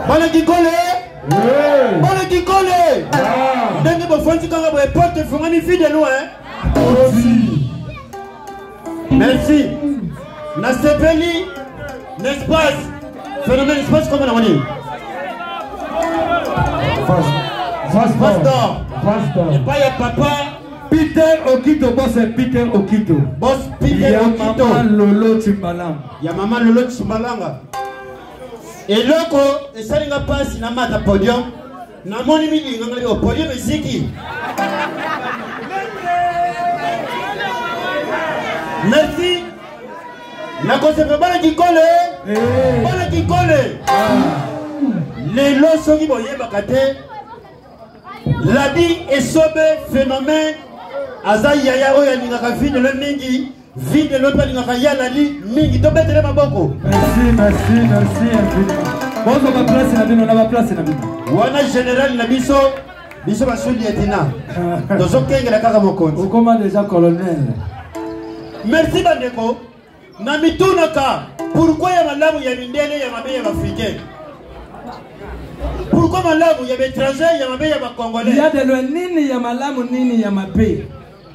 Bana Kinkole Bana Kinkole ndenge bofandi kaka boye porte efungami vie de loin merci nasepeli n'est-ce phénomène espace comme nango nini Pastor epai ya papa Peter Okito boss Peter Okito boss Peter ya Okito mama Lolo Chimbalanga ya mama Lolo Chimbalanga eloko esali nga mpasi na mata podium namoni milinga ngai oyo podium eziki merci nakosepe bana kikole eh. bana kikole ah. lelo soki boyebaka te labi esobe phénomène aza yaya oyo alingaka vinelo mingi Vie de l'autre alingaka ya lali mingi tobetele maboko. Merci, merci, merci infiniment. Bozwa ba place na bino na ba place na bino. Wana général na biso biso ba sous lieutenant. Tozokengela kaka mokonzi. Okoma déjà colonel. Merci bandeko. Na mitunaka pourquoi ya malamu ya mindele ya mabe ya africain. Pourquoi malamu ya étranger ya mabe ya ba congolais. Ya de loin nini ya malamu nini ya mabe.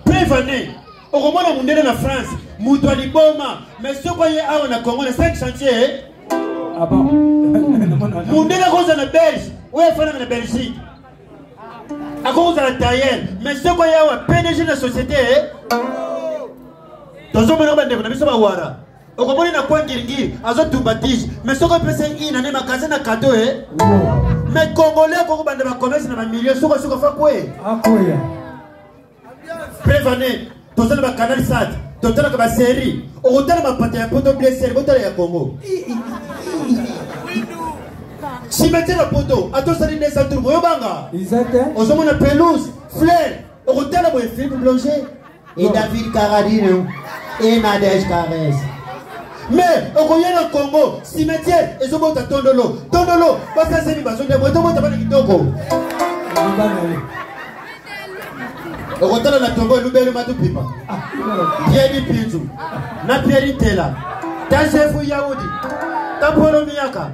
Preuve année okomona mundele na france moto ya liboma mais soki oye awa na congo na 5 chantier ah bon? mundele akozala na belge oyo afandaka na belgique akokozala tailleur mais soki oye awa pdg na société tozomona bandeko na biso bawara okomoni na coin ngiringiri azotumba tige mais soki opesa ina ne magasin na kado e mais congolais akokobanda bacommerce na bamillion soki soki afa kwe akoya preuve année toza na bacanal sat totalaka baserie okotala mapata ya poto blessere botala ya congo cimetière ya poto ata osali 200 tour boyobanga ozomona pelouse fleur okotala boye philippe blanger et david caradino et nadege cares mais okoya na congo cimetière ezobota tondolo tondolo basasemi bazolia boye tobota bana kitoko okotala na tongo elubelu matupipa pieri pinzu na pieri tela ta sefu yaudi ta polo miyaka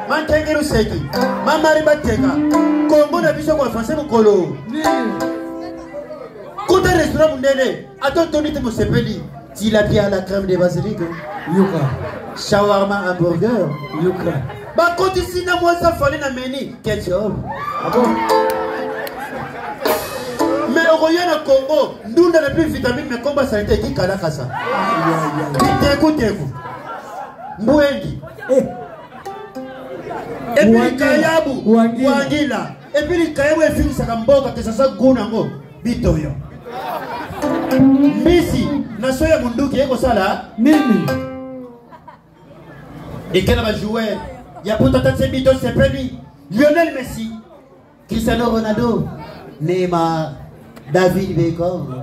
mankenge luseki mamari bateka kongo na biso kwa français mokolo kota restaurant monene ata otondi te mosepeli tilapia la crème de basilic yoka shawarma hamburger yoka bakotisi na mwasi afali na meni ketchup ah bon? mais okoya na congo ndunda na plus vitamine mais komba salite ekikalakasa bitekuteku mbwengi eh. epuis likayabu wangila epuis likayabu efingisaka mboka kesasa gu nango bitoyo mbisi na so ya munduki ekosala nini ekela bajoueur ya poto ata tse bito sepeli lionel messi cristiano ronaldo neymar david beckham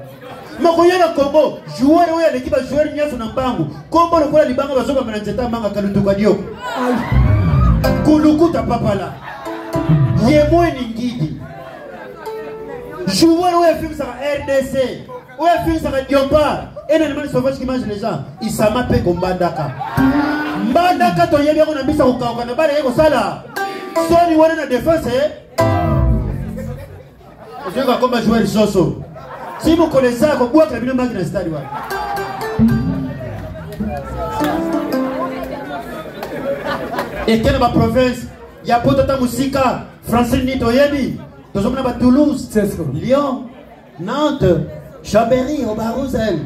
makoya na congo joueur oyo aleki bajoueur nyonso na mbangu nkombo lokola libanga bazobamba na nzeta manga kalutuka dio kulukuta papala ye mweni ngidi joueur oyo afimisaka rdc. Oyo afingisaka diompa, un animal sauvage qui mange les gens, isama mpe kombandaka. Mbandaka toyebi yango na mbisa kokauka na bana ye kosala. Soni wana na défense eh? Ozoyoka akoma joueur soso. Si mokolo eza kobwakela bino maki na stade wana. Eke na baprovince ya poto ata mosika, Francine nini toyebi, tozomona ba Toulouse, Lyon, Nantes, Chambéry, Obarouzel.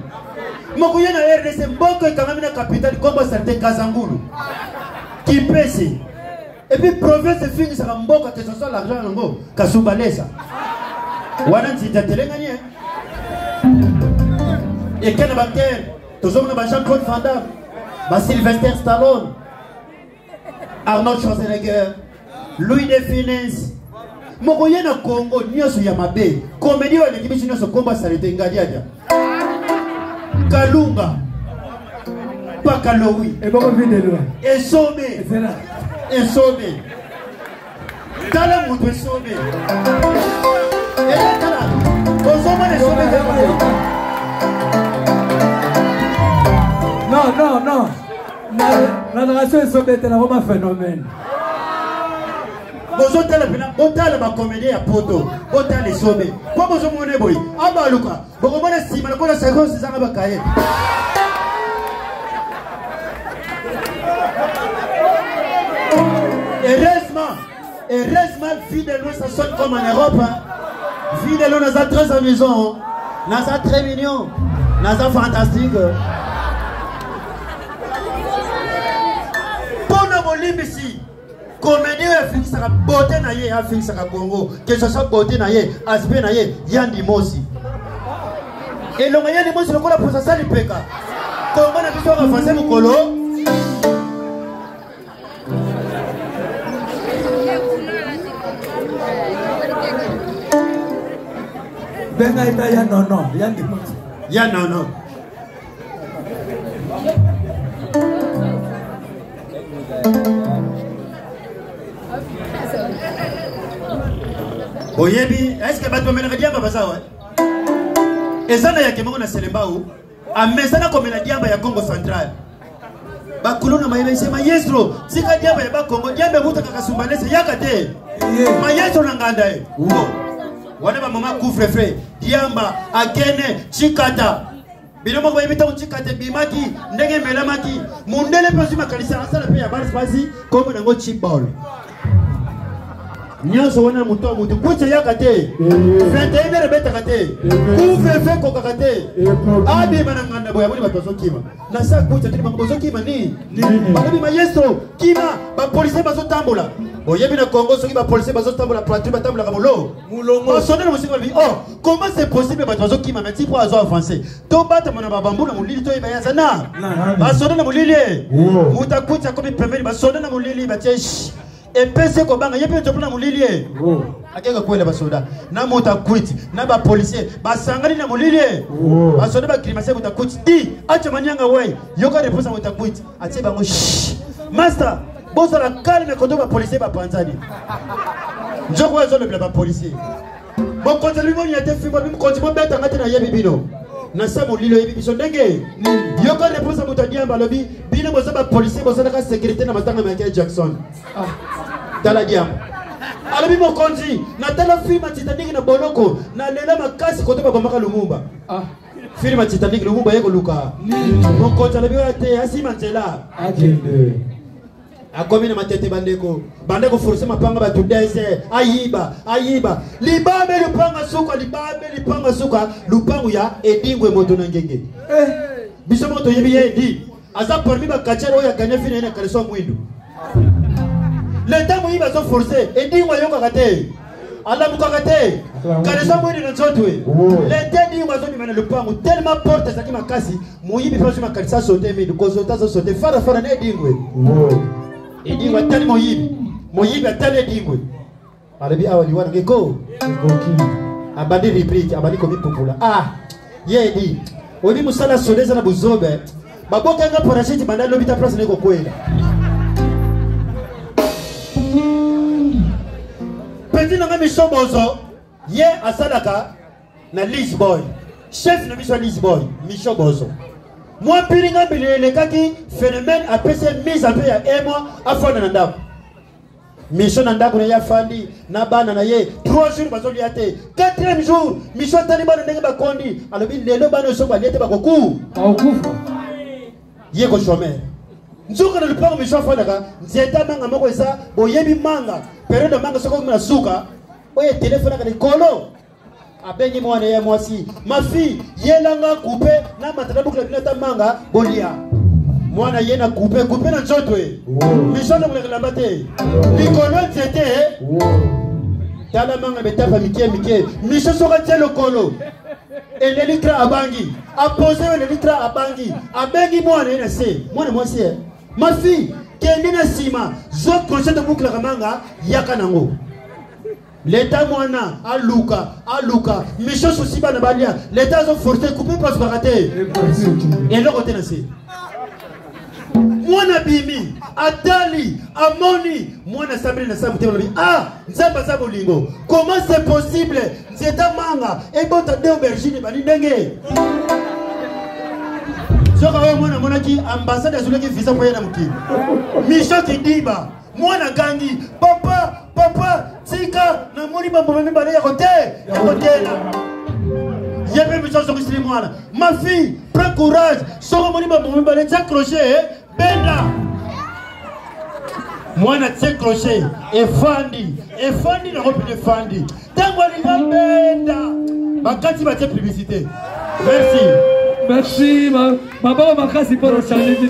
Mokoya na RDC mboka ekangami na capitale Kombo salite Kazangulu. Kimpese. Et puis province efingisaka mboka que ce soit l'argent yango Kasumbalesa. Wana nzinza telengani hein. Eke na batere tozomona ba Jean-Claude Van Damme, ba Sylvester Stallone, Arnold Schwarzenegger, Louis de Funès. Moko ye na Congo nyonso ya mabe. Comédie oyo eleki biso nyonso komba salite ngadiadia. Kalunga. Pakalowi. Ebongo vie de loin. Esobe. Esobe. Tala moto esobe. Tala. Ozomona esobe. Non, non, non. Nazalaka so esobe te nakoma phénomène. Bozotala mpena, botala bacomédien ya poto, botala esobe mpo bozomona boye abaluka bokomona nsima lokola seconde ezanga bakaye. Heureusement, heureusement, vie de loin, ça sonne comme en Europe. Hein. Vie de loin, naza très amusant. Hein. Naza très mignon. Naza fantastique. Pona bolimbisi, comédie oyo afingisaka beauté na ye, afingisaka Congo, que ce soit beauté na ye, aspect na ye, Yandi Mosi. Elonga Yandi Mosi lokola posa sali peka. Congo na biso avancer mokolo. Benga ita ya nono, Yandi Mosi. Ya nono. Oyebi, est-ce que bato bamelaka diamba baza wa? Eza na yake moko na Selembao, amesana komela diamba ya Congo Central. Bakuluna mayele se maestro, tika diamba ya Bakongo, diamba ebutaka Kasumbalesa yaka te. Maestro na nganda ye. Wana ba mama couvre-feu, diamba, akene, chikata. Bino moko bayebi ntango chikata ebimaki ndenge emelamaki mundele mpe azwi makanisi asala mpe ya basi basi kombo nango chibol nyonso wana moto ya motu kutu eyaka te 21 heure ebetaka te couvre-feu ekokaka te abima na nganda boye amoni bato bazokima na sa kutu ateli bango bozokima nini balobi maestro kima bapolisier bazotambola boyebi na Congo soki bapolisier bazotambola patrouille batambolaka molo basonela mosika balobi oh comment c'est possible bato bazokima mais tipo azo avancer tobatama na babambu na molili toyeba ye aza na basonda na molili ye moto akuti akomi pembeni basonda na molili batie epesi kobanga ye mpe nzopo na molili ye akeka kwela basoda na moto akwiti na bapolisier basangani na molili ye basoda baklimase moto akwiti di acha manyanga wei yoka reponse ya moto akwiti atie bango master bozala calme koto bapolisier bapanzani nzoko oyo azolobela bapolisier mokonzi alobi bonya te fimbo alobi mokonzi bobeta nga te nayebi bino na sa molilo oyebi biso ndenge yoka reponse ya moto adiamba alobi bino boza bapolisier bosalaka sécurité na matanga Michael Jackson. Tala diamba alobi mokonzi natala filme ya Titanic na boloko nalela makasi kote babomaka Lumumba. Filme ya Titanic Lumumba ye koluka mokonzi alobi oyo te asima nzela akende akomi na matete bandeko bande koforce mapanga bato desert ayiba ayiba libabe lupanga suka libabe lipanga suka lupangu ya edingwe moto na ngenge. Biso moko toyebi ye edi aza parmi bakatiere oyo aganye fina ye na kaleso mwindu leta moyibi azo force edingwe ayokaka te alamukaka te kaleso mwindu na nzoto e leta edingwe azobima na lupangu tellement porte ezalaki makasi moyibi mpe azwi makanisi asote mindu kozota azosote farafara na edingwe edingwe atali moyibi moyibi atali edingwe alobi awa liwa nange ko abandi rubrique abandi komipupula ah ye edi oyebi mosala soda eza na buzobe babokanga parachute banda lobi ta place naye kokwela petit nanga misobozo ye asalaka na Lisboy. Chef na biso ya Lisboy, Micho Bozo. Mwa mpilinga mbili elekaki, phénomène apesi ye mise en paix ya un mois afanda na ndako. Micho na ndako na ye afandi na bana na ye 3 jours bazolia te. 4e jour, Micho atali bana ndenge bakondi, alobi lelo bana soki balie te bakoku. Bakokufa. Ye ko chômeur. Nzoka na lupango Micho afandaka, nzete ya manga moko eza, boyebi manga, periode ya manga soki okomi na suka, oyo etelefonaka likolo. Abengi mwana ye mwasi, ma fille, yelanga coupe na matata bukela bino ata manga bolia. Mwana ye na coupe, coupe na nzoto e. Micho alongolaka elamba te. Likolo nzete e. Tala manga betapa mike mike. Micho soki atie lokolo, eleli tra abangi. Apose oyo eleli tra abangi. Abengi mwana ye na se. Mwana mwasi e. Ma fille, kende na nsima, zwa crochet tobukelaka manga, yaka nango. Leta mwana aluka aluka mission souci bana balia leta azo forcer couper parce que te eloko te na se mwana bimi atali amoni mwana asambeli na sa motema lobi ah nzambe aza bolingo comment c'est possible nzeta manga ebota de aubergine ebandi ndenge soki oyo mwana amonaki ambassade azolaki visa mpo ye na mokili mission kidiba mwana gangi papa papa tika namoni bambuma mibale ya kote ya kotela ye mpe miso azongisili mwana ma fille prends courage soki omoni bambuma mibale tia crochet benda mwana tie crochet efandi efandi nango mpene efandi ntango alinga benda bakati batie publicité. Merci. Merci maboko makasi mpo na Charlie.